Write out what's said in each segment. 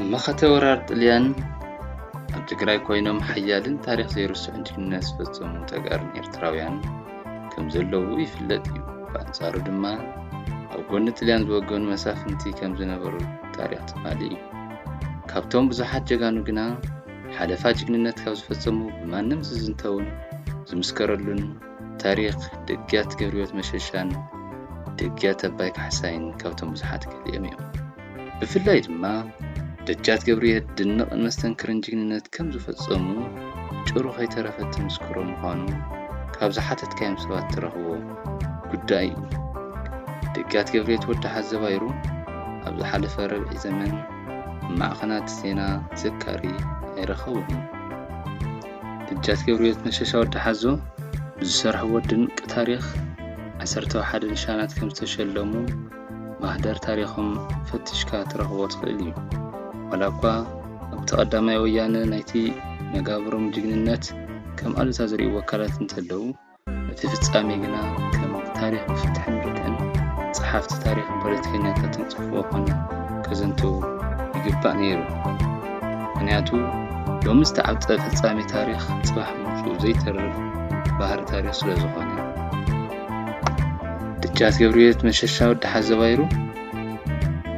መኸተ ወራር ጥልያን ኣብ ትግራይ ኮይኖም ሓያልን ታሪኽ ዘይርስዑን ጅግንነት ዝፈጸሙ ተጋሩን ኤርትራውያን ከም ዘለዉ ይፍለጥ እዩ። ብኣንጻሩ ድማ ኣብ ጎኒ ጥልያን ዝወገኑ መሳፍንቲ ከም ዝነበሩ ታሪኽ ትማሊ እዩ። ካብቶም ብዙሓት ጀጋኑ ግና ሓለፋ ጅግንነት ካብ ዝፈጸሙ ብማንም ዝዝንተውን ዝምስከረሉን ታሪኽ ደጃት ገብረህይወት መሸሻን ደጃት ኣባይ ካሕሳይን ካብቶም ብዙሓት ገሊኦም እዮም። ብፍላይ ድማ ደጃት ገብረህይወት ድንቕን መስተንክርን ጅግንነት ከም ዝፈጸሙ ጭሩ ከይተረፈ ትምስክሮ ምዃኑ ካብ ዝሓተትካዮም ሰባት ትረኽቦ ጉዳይ እዩ። ደጃት ገብረህይወት ወዲ ሓዘባይሩ ኣብ ዝሓለፈ ረብዒ ዘመን ማዕኸናት ዜና ዘካሪ ኣይረኸቡን። ደጃት ገብረህይወት መሸሻ ወዲ ሓዞ ብዝሰርሕዎ ድንቂ ታሪኽ ዓሰርተ ሓደ ኒሻናት ከም ዝተሸለሙ ማህደር ታሪኾም ፈቲሽካ ትረኽቦ ትኽእል እዩ። ዋላ እኳ ኣብቲ ቀዳማይ ወያነ ናይቲ መጋብሮም ጅግንነት ከም ኣሉታ ዝርእይዎ ኣካላት እንተለዉ፣ እቲ ፍጻሜ ግና ከም ታሪኽ ብፍትሕን ርትዕን ጸሓፍቲ ታሪኽን ፖለቲከኛታትን ጽሑፍዎ ኮነ ከዘንትዉ ይግባእ ነይሩ። ምኽንያቱ ሎሚ ዝተዓብጠ ፈጻሚ ታሪኽ ጽባሕ ምውጽኡ ዘይተርፍ ባህሪ ታሪኽ ስለ ዝኾነ። ደጃት ገብረህይወት መሸሻ ወዲ ሓዘባይሩ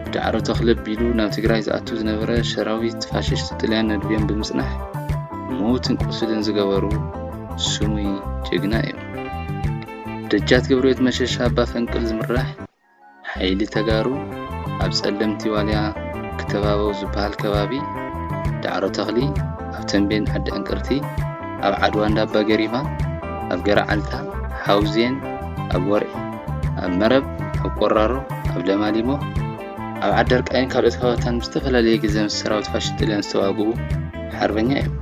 ብዳዕሮ ተኽለ ኣቢሉ ናብ ትግራይ ዝኣቱ ዝነበረ ሰራዊት ፋሽስት ጥልያን ነድብዮም ብምጽናሕ ምዉትን ቁስልን ዝገበሩ ስሙይ ጀግና እዮም። ደጃት ገብረህይወት መሸሻ ኣባ ፈንቅል ዝምራሕ ሓይሊ ተጋሩ ኣብ ጸለምቲ ዋልያ ክተባበው ዝበሃል ከባቢ ዳዕሮ ተኽሊ፣ ኣብ ተንቤን ዓዲ ዕንቅርቲ፣ ኣብ ዓድዋ እንዳ ኣባ ገሪማ፣ ኣብ ገረዓልታ፣ ሓውዜን፣ ኣብ ወርዒ፣ ኣብ መረብ፣ ኣብ ቆራሮ፣ ኣብ ለማሊሞ፣ ኣብ ዓዲ ኣርቃይን ካልኦት ከባብታትን ብዝተፈላለየ ግዜ ምስ ሰራዊት ፋሽስት ጥልያን ዝተዋግኡ ሓርበኛ እዮም።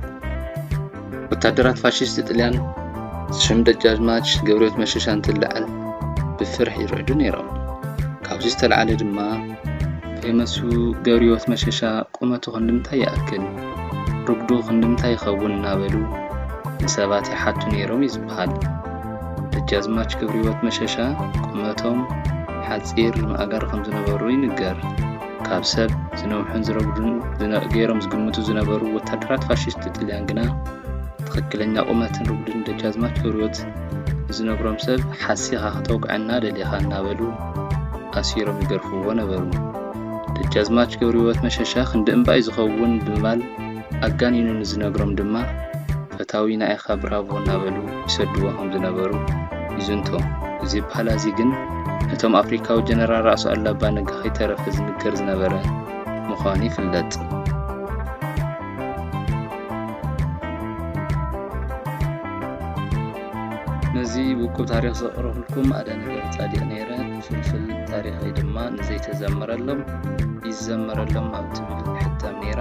ወታደራት ፋሽስት ጥልያን ሽም ደጃዝማች ገብረህይወት መሸሻ እንትልዓል ብፍርሒ ይርዕዱ ነይሮም። ካብዚ ዝተልዓለ ድማ ፈይመሱ ገብረህይወት መሸሻ ቁመቱ ክንድምታይ ይኣክል፣ ርጉዱ ክንድምታይ ይኸውን እናበሉ ንሰባት ይሓቱ ነይሮም እዩ ዝበሃል። ደጃዝማች ገብረህይወት መሸሻ ቁመቶም ሓጺር ማእጋር ከም ዝነበሩ ይንገር። ካብ ሰብ ዝነውሑን ዝረጉዱን ዝነ-፣ ገይሮም ዝግምቱ ዝነበሩ ወታደራት ፋሽስት ጥልያን ግና ትኽክለኛ ቁመትን ርጉድን ደጃዝማች ገብረህይወት ንዝነግሮም ሰብ ሓሲኻ ከተውግዐና ደሊኻ እናበሉ ኣሲሮም ይገርፍዎ ነበሩ። ደጃዝማች ገብረህይወት መሸሻ ክንዲ እምባይ ዝኸውን ብምባል ኣጋኒኑ ንዝነግሮም ድማ ፈታዊና ኢኻ ብራቮ እናበሉ ይሰድዎ ከም ዝነበሩ ይዝንቶ። እዚ በሃላ እዚ ግን ነቶም ኣፍሪካዊ ጀነራል ራእሲ ኣሉላ ኣባ ነጋ ከይተረፈ ዝንገር ዝነበረ ምዃኑ ይፍለጥ። ነዚ ውቁብ ታሪኽ ዘቕረብኩልኩም ኣደ ነገር ጻዲቕ ነይረ። ፍልፍል ታሪኸይ ድማ ንዘይተዘመረሎም ይዘመረሎም ኣብ ትብል ሕታም ነይራ።